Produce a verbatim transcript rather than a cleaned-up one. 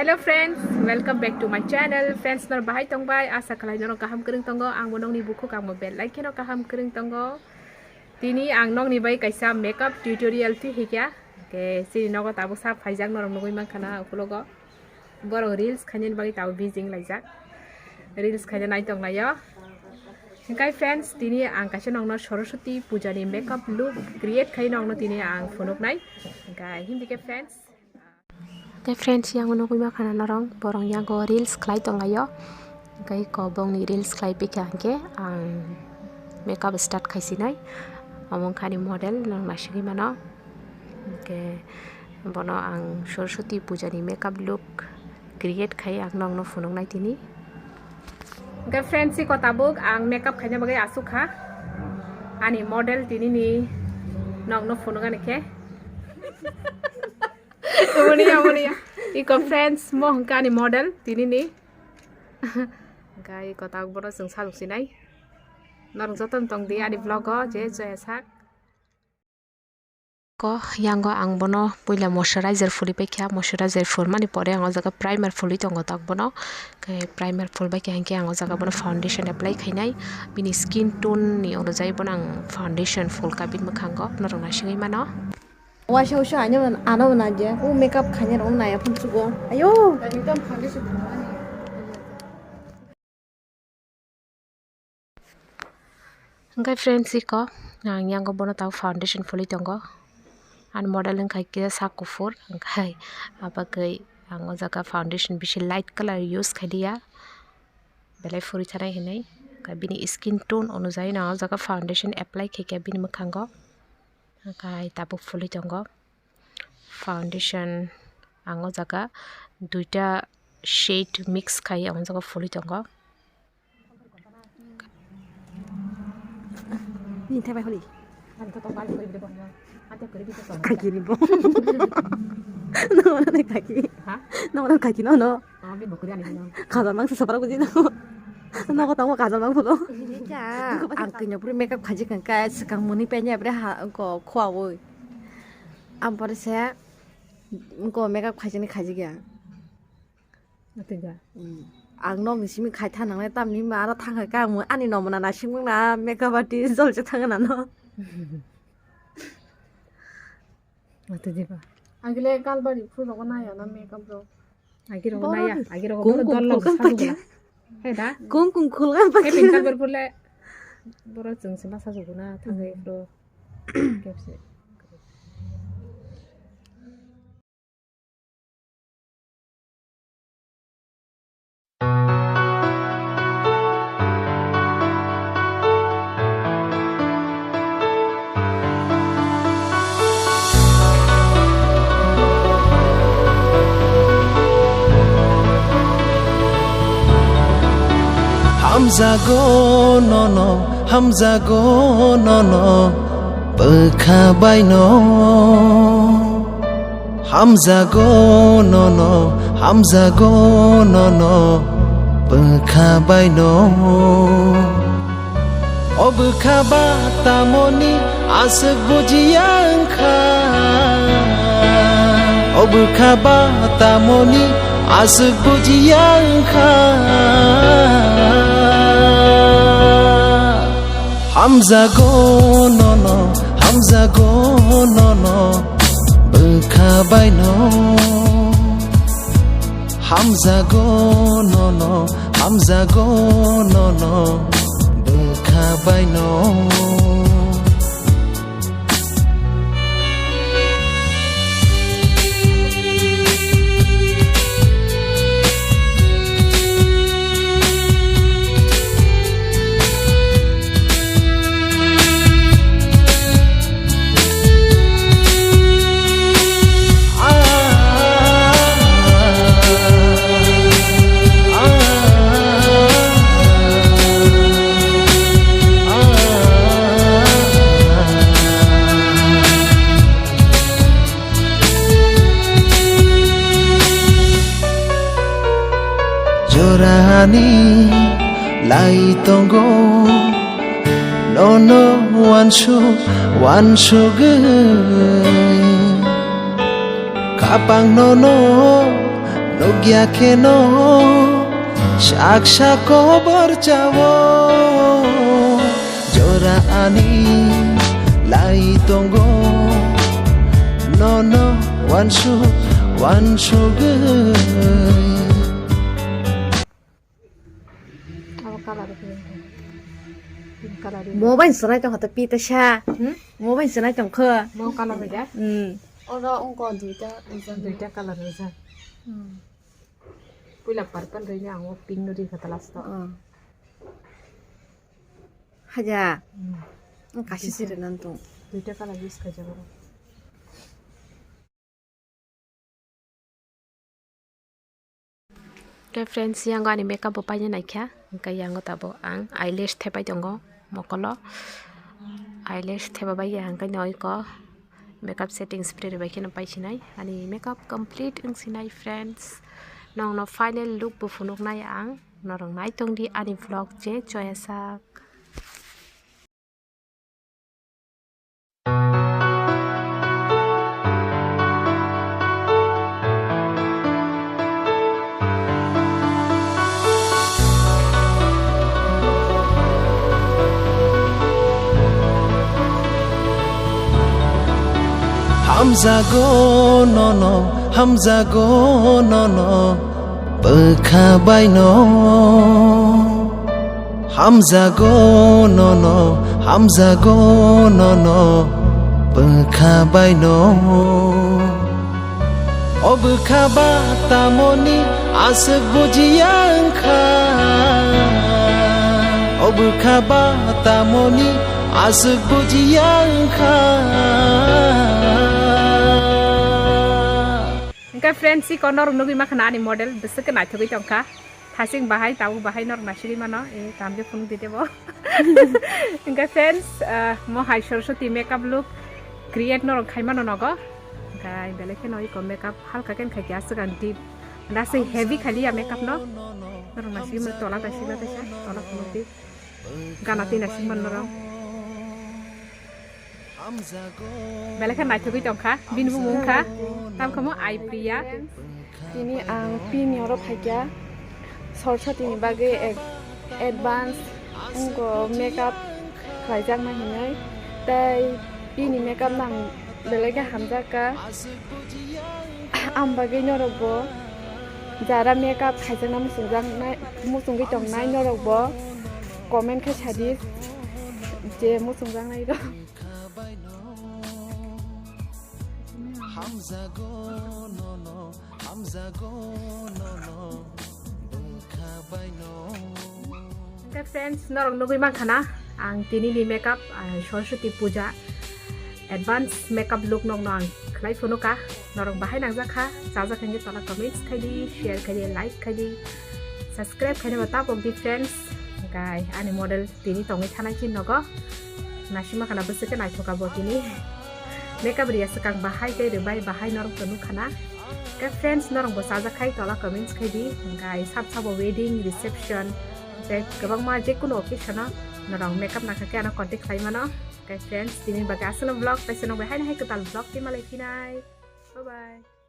Hello friends, welcome back to my channel. Friends, nor bahai tongbai? Asa khalai norok kaham kwrwng tongo. Ang bo nokni bukhuk, ang bo belai kheno kaham kwrwng tongo. Tini ang nokni bai kaisa makeup tutorial twi hikya. Ke chini nogo tabuk sa phaijak, norok nugui mankha na ukulogo. Borok reels khainani bagwi tabuk busy wnglaijak. Reels khaina naitong laio. Hingkai friends, tini ang kaisa nokno Saraswati puja ni makeup look create khai nokno tini ang phunuknai. Hingkai himdi khe friends. Tei friends, yang nugui mankha na norok, borok yango reels khlai tonglaio. Hingkai kobongni reels khlai pikha hingke ang makeup start khaisinai. Omo wngkha ani model, norok naisigui mano. Hingke bono ang Saraswati puja ni makeup look create khai ang nokno phunuknai tini. Hingke friends, iko tabuk ang makeup khaina bagwi asuk kha. Ani model tini ni nokno phunukani khe. Amoni, amoni. Iko friends, mo hingke ani model tini ni. Hingke iko tabuk bono chwng sajok sinai. Norok joto tong di ani vlog o, je joya sak. Ko yango ang bono puila moisturizer phuli paikha, moisturizer phulmani pore ang o jaga primer phulwi tongo tak bono. Khe primer phulbai khe hinkhe ang o jaga bono foundation apply khainai. Bini skin tone ni onujai bono ang foundation phulkha bini mwkhango, norok naisingwi mano. Waisa waisa ano, ano na je, o makeup khainai rok nai aphun chugo. Ayo. Ekdom foundation phulmani. Hingke friends, iko ang yango bono tabo foundation phulwi tongo. Ani model wngkha kisa sak kuphur, hingke abagwi ang o jaga foundation bisi light colour use khailiya, belai phuri thanai hinwi. Hingke bini skin tone onujai no o jaga foundation apply khaikha bini mwkhango, hingke tabuk phulwi tongo. Foundation ang o jaga duita shade mix khai ang o jaga phulwi tongo. Ni thai bai holi. Kaki ni bo. No, no, no, kaki. Ha? No, no, kaki, no, no. Kajal mang sa sapra buji no. No, ko tamo kajal mang phulo. Ang kanya puri makeup khaji kangka, sekang muni penya bre ha, ko khwa woi. Ampore se ko makeup khaijani khaijigya. Atwga. Ang nokni simi khai thanangnai tamni ma aro thangkha ka ang ani nomona naisingmung na makeup artist jolse thangna no. Atwdiba. Agile kalbari phul rogo naya na makeup rok. Agi rogo naya, agi rogo kung kung dol kung log kung sabu pakya. He da? Kung kung khulgan pakya. He pink kalbar phule. Boro chwng se masa juguna thangwi bro. Kepse. Hamjago nono, hamjago nono, bwkha baino. Hamjago nono, hamjago nono, bwkha baino. O bwkha ba tamoni aswk bujiya wngkha. O bwkha ba tamoni aswk bujiya wngkha. Hamjago nono, hamjago nono, bwkha baino. Hamjago nono, hamjago nono, bwkha baino. Jorani lai tongo, nono wansuk, wansugwi. Kapang nono Nukya kheno saksa kobor chao, jora ani lai tongo, nono wansuk wansugwi. Abo colour pink. Pink colour. Mo bai swnai tong kha to pi ta sa. Hmm? Mo bai swnai tong kha. Mo colour bai da? Hmm. Oro wngkha duita rijak. Duita colour rijak. Hmm. Puila purple rini ang o pink no ri kha ta last o. Oh. Haja. Hmm. Ang kasi siri nan tong. Duita colour use kha jago. Khe friends, yango ani makeup bo paina naikha, hwnkhe yango tabuk ang eyelash thepai tongo mokolo. Eyelash thepa bai ya hwnkhe noiko makeup setting spray bai kheno paisinai. Ani makeup complete wngsinai friends. Nongno final look bo phunuknai ang. Norok naitongdi ani vlog je choyasak. Hamjago nono, hamjago nono, bwkha baino. Hamjago nono, hamjago nono, bwkha baino. O bwkha ba tamoni aswk bujiya wngkha. O bwkha ba tamoni aswk bujiya wngkha. Hwnkhe friends, iko norok nugwi mankha na ani model bwswk khe naithogwi tongkha. Thasing bahai, tabuk bahai norok naisingwi mano, e, tamkhe phunuk di tebo. Hwnkhe friends, ah, mo hai Saraswati makeup look create norok khai mano nogo. Hwnkhe belai kheno iko makeup halka khe khai khe aswk ang deep. Nase heavy khaliya makeup no. Norok naisingwi mano tola naisingla taisa, tola phunuk di. Gana twi naising mano norok. Belai khe naithogwi tongkha, bini bumung kha, tamkhe mo Ai Priya. Tini ang pini oro phaikha, Saraswati ni bagwi ek-, advance wngkha makeup khlaijakna hinwi, tei pini makeup nang belai khe hamjakha. Ang bagwi norok bo jara makeup khaijakna muchungjaknai, muchungwi tongnai norok bo comment khe sadi je muchungjaknai rok. Hwnkhe friends, norok nugwi mankha na ang tini ni makeup, ah, Saraswati puja advance makeup look nokno ang khlai phunukha. Norok bahai nangjakha, chajak hwnkhe tola comments khaidi, share khaidi, like khaidi, subscribe khaina bo tapok di friends. Hwnkhe ani model tini tongwi thanai chini nogo. Naisingma khana bwswk khe naithok abo tini. Makeup riya swkang bahai tei rwbai bahai norok to nukha na. Khe friends, norok bo chajak khai tola comments khaidi. Hwnkhe sab sabo wedding, reception, tei kwbangma jekunu occasion o norok makeup nangkha khe ano contact khlai mano. Khe friends, tini bagwi aswkno vlog, tei se nokbai haino hai kwtal vlog tei malai phinai. Bye bye.